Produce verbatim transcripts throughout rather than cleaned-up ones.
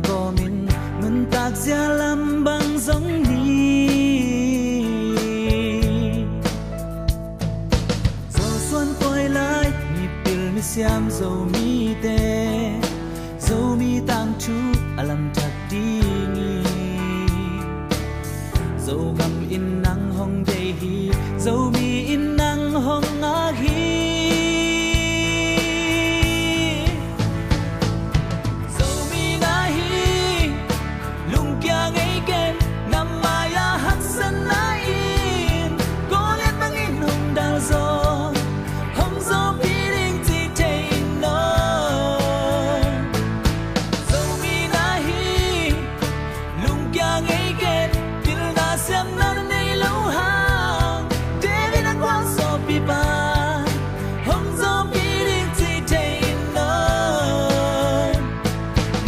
kawmin nuntak zia lam bang zong ni. Zosuan kawilai mipil misiam Zomite, Zomi tangthu a lamthak ding hi. Zogam in nang hong deih hi, Zomi in nang hong ngak hi. Zomi na hi, lungkia ngei ken, na mai-ah haksatna in, Goliat bangin hong dal zaw, hong zawhpih ding ci thei in aw. Zomi na hi, lungkia ngei ken, pilna siamna na nei lo hang, David a gualzawhpipa, hong zawhpih ding ci thei in aw.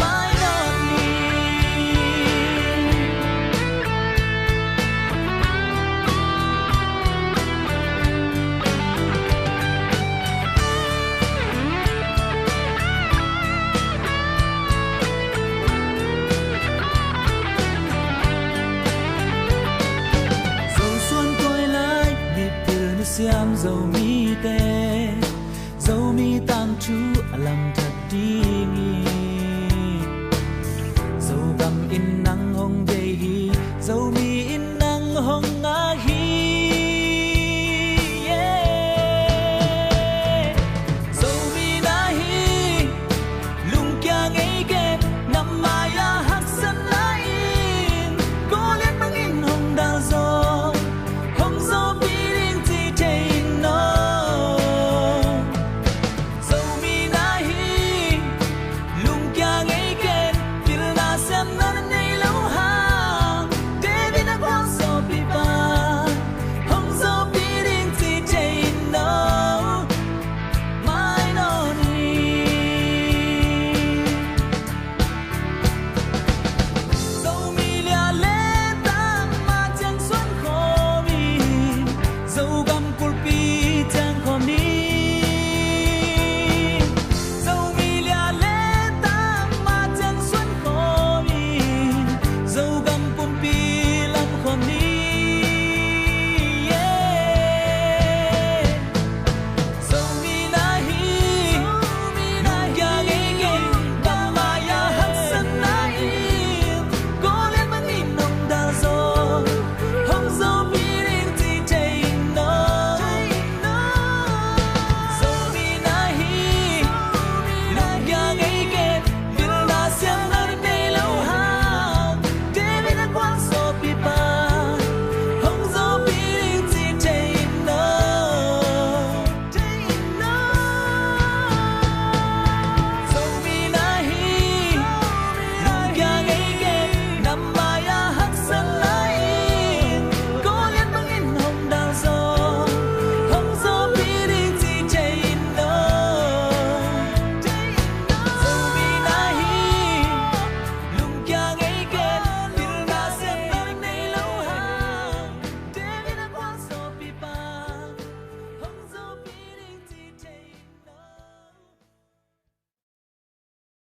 Mai nawn ni. Zosuan kawilai mipil misiam Zomite, Zomi tangthu a lamthak